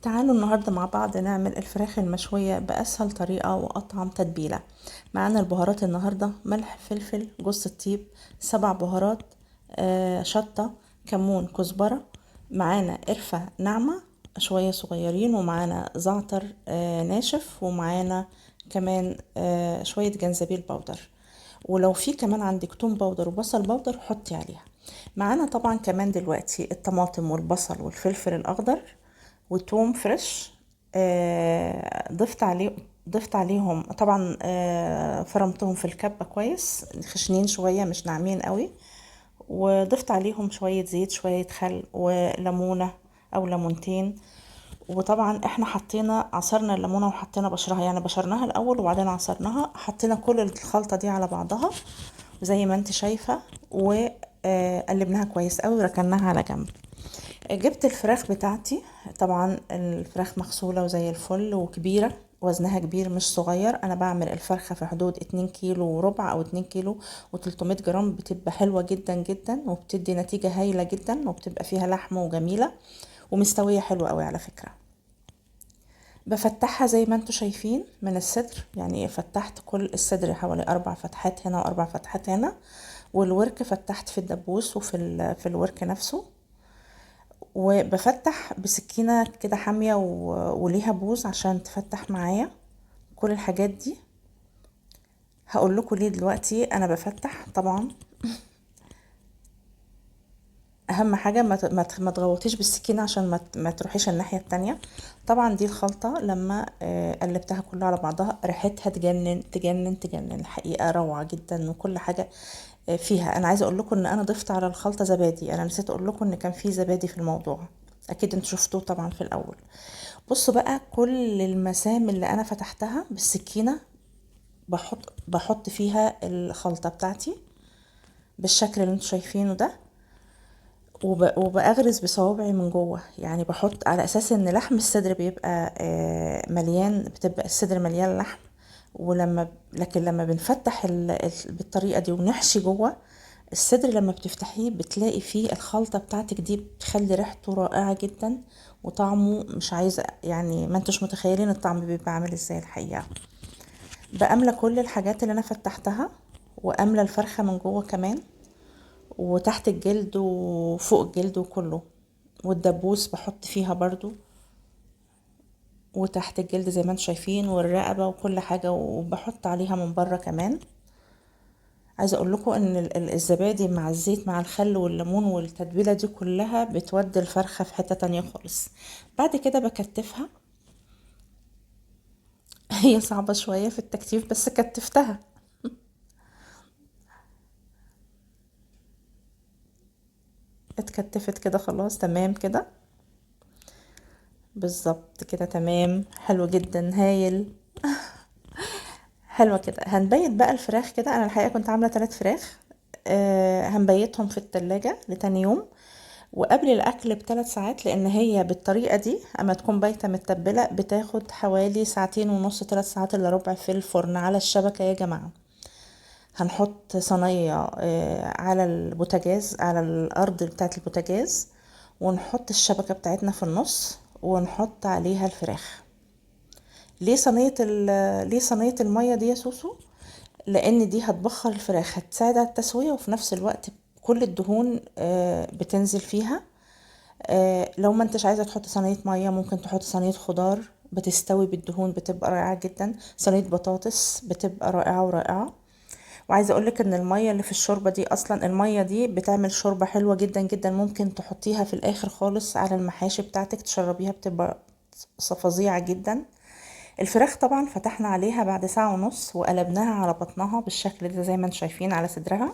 تعالوا النهاردة مع بعض نعمل الفراخ المشوية بأسهل طريقة وأطعم تتبيلة. معانا البهارات النهاردة: ملح، فلفل، جوز الطيب، 7 بهارات، شطة، كمون، كزبرة، معانا قرفة ناعمة شوية صغيرين، ومعانا زعتر ناشف، ومعانا كمان شوية جنزبيل powder، ولو في كمان عندك توم powder وبصل powder حطي عليها. معانا طبعا كمان دلوقتي الطماطم والبصل والفلفل الأخضر وتوم fresh، ضفت عليهم طبعا، فرمتهم في الكبة كويس، خشنين شوية مش ناعمين قوي، وضفت عليهم شوية زيت، شوية خل، وليمونة أو ليمونتين. وطبعا احنا عصرنا الليمونة وحطينا بشرها، يعني بشرناها الأول وبعدين عصرناها، حطينا كل الخلطة دي على بعضها زي ما انت شايفة، وقلبناها كويس قوي وركناها على جنب. جبت الفراخ بتاعتي، طبعا الفراخ مغسولة وزي الفل وكبيرة، وزنها كبير مش صغير. انا بعمل الفرخة في حدود اتنين كيلو وربع او اتنين كيلو وتلتمية جرام، بتبقى حلوة جدا جدا وبتدي نتيجة هايلة جدا، وبتبقى فيها لحم وجميلة ومستوية حلوة قوي على فكرة. بفتحها زي ما انتوا شايفين من الصدر، يعني فتحت كل الصدر حوالي 4 فتحات هنا واربع فتحات هنا، والورك فتحت في الدبوس وفي في الورك نفسه. وبفتح بسكينة كده حامية وليها بوز عشان تفتح معايا كل الحاجات دي. هقول لكم ليه دلوقتي انا بفتح. طبعا اهم حاجة ما تغوطيش بالسكينة عشان ما تروحيش الناحية التانية. طبعا دي الخلطة لما قلبتها كلها على بعضها ريحتها تجنن تجنن تجنن، الحقيقة روعة جدا وكل حاجة فيها. انا عايزة اقول لكم ان انا ضفت على الخلطة زبادي، انا نسيت اقول لكم ان كان في زبادي في الموضوع، اكيد انتوا شفتوه طبعا في الاول. بصوا بقى كل المسام اللي انا فتحتها بالسكينة بحط فيها الخلطة بتاعتي بالشكل اللي انتوا شايفينه ده، وبأغرز بصوابعي من جوه، يعني بحط على اساس ان لحم الصدر بيبقى مليان، بتبقى الصدر مليان لحم، لكن لما بنفتح بالطريقة دي ونحشي جوه الصدر، لما بتفتحيه بتلاقي فيه الخلطة بتاعتك دي بتخلي ريحته رائعة جدا وطعمه مش عايزة، يعني ما انتوش متخيلين الطعم بيبقى عامل ازاي الحقيقة. بأملى كل الحاجات اللي انا فتحتها، وأملى الفرخة من جوه كمان، وتحت الجلد وفوق الجلد وكله، والدبوس بحط فيها برضو وتحت الجلد زي ما انتم شايفين، والرقبة وكل حاجة، وبحط عليها من بره كمان. عايزة اقول لكم ان الزبادي مع الزيت مع الخل والليمون والتتبيلة دي كلها بتودي الفرخة في حتة تانية خالص. بعد كده بكتفها، هي صعبة شوية في التكتيف بس كتفتها. اتكتفت كده خلاص، تمام كده بالظبط كده، تمام، حلو جدا، هايل، حلوة كده. هنبيت بقى الفراخ كده. انا الحقيقة كنت عاملة 3 فراخ، هنبيتهم في التلاجة لتاني يوم وقبل الاكل بثلاث ساعات، لان هي بالطريقة دي اما تكون بايتة متبلة بتاخد حوالي ساعتين ونص، 3 ساعات الا ربع في الفرن على الشبكة يا جماعة. هنحط صينية، على البوتاجاز، على الارض بتاعت البوتاجاز، ونحط الشبكة بتاعتنا في النص ونحط عليها الفراخ. ليه صينية المية دي يا سوسو؟ لان دي هتبخر الفراخ، هتساعد على التسوية، وفي نفس الوقت كل الدهون، بتنزل فيها. لو ما انتش عايزة تحط صينية مية ممكن تحط صينية خضار بتستوي بالدهون، بتبقى رائعة جدا. صينية بطاطس بتبقى رائعة ورائعة. وعايزة اقولك ان المية اللي في الشوربة دي اصلا، المية دي بتعمل شوربة حلوة جدا جدا، ممكن تحطيها في الاخر خالص على المحاشي بتاعتك تشربيها، بتبقى فظيعة جدا. الفراخ طبعا فتحنا عليها بعد ساعة ونص وقلبناها على بطنها بالشكل ده زي ما انتم شايفين على صدرها،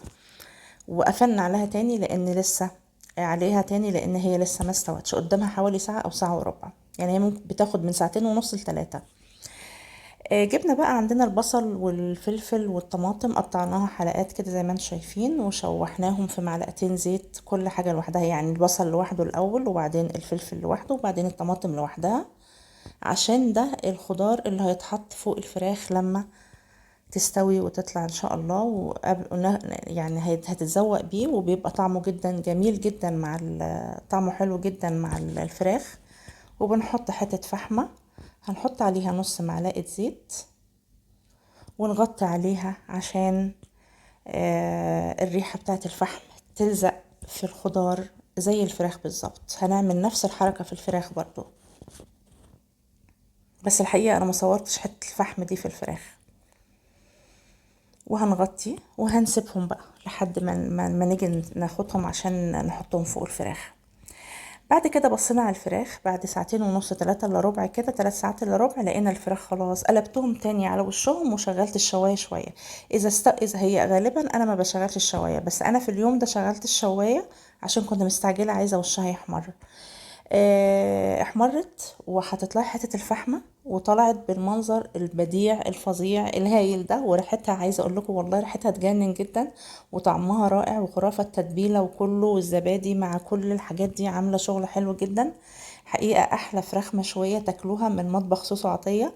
وقفلنا عليها تاني لان لسه عليها تاني، لان هي لسه ما استوتش، قدامها حوالي ساعة او ساعة وربع، يعني هي ممكن بتاخد من ساعتين ونص لتلاتة. جبنا بقى عندنا البصل والفلفل والطماطم، قطعناها حلقات كده زي ما انتم شايفين، وشوحناهم في معلقتين زيت، كل حاجة لوحدها، يعني البصل لوحده الأول وبعدين الفلفل لوحده وبعدين الطماطم لوحدها، عشان ده الخضار اللي هيتحط فوق الفراخ لما تستوي وتطلع ان شاء الله، هتتذوق بيه، وبيبقى طعمه جدا جميل جدا مع طعمه حلو جدا مع الفراخ، وبنحط حتة فحمة، هنحط عليها نص معلقة زيت ونغطي عليها عشان الريحة بتاعت الفحم تلزق في الخضار زي الفراخ بالظبط. هنعمل نفس الحركة في الفراخ برضو، بس الحقيقة انا ما صورتش حتة الفحم دي في الفراخ. وهنغطي وهنسيبهم بقى لحد ما نيجي ناخدهم عشان نحطهم فوق الفراخ. بعد كده بصينا على الفراخ بعد ساعتين ونص، تلاتة الا ربع كده، 3 ساعات الا ربع، لقينا الفراخ خلاص. قلبتهم تاني على وشهم وشغلت الشواية شوية. إذا هي غالبا أنا ما بشغلش الشواية، بس أنا في اليوم ده شغلت الشواية عشان كنت مستعجلة عايزة وشها يحمر. احمرت وحطيت لها حتة الفحمة وطلعت بالمنظر البديع الفظيع الهايل ده، وريحتها عايزة اقول لكم والله ريحتها تجنن جدا، وطعمها رائع وخرافة. التتبيلة وكله والزبادي مع كل الحاجات دي عاملة شغل حلو جدا. حقيقة احلى فراخ مشوية تاكلوها من مطبخ سوسو عطية.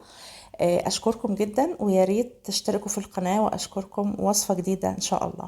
اشكركم جدا، ويا ريت تشتركوا في القناة، واشكركم. وصفة جديدة ان شاء الله.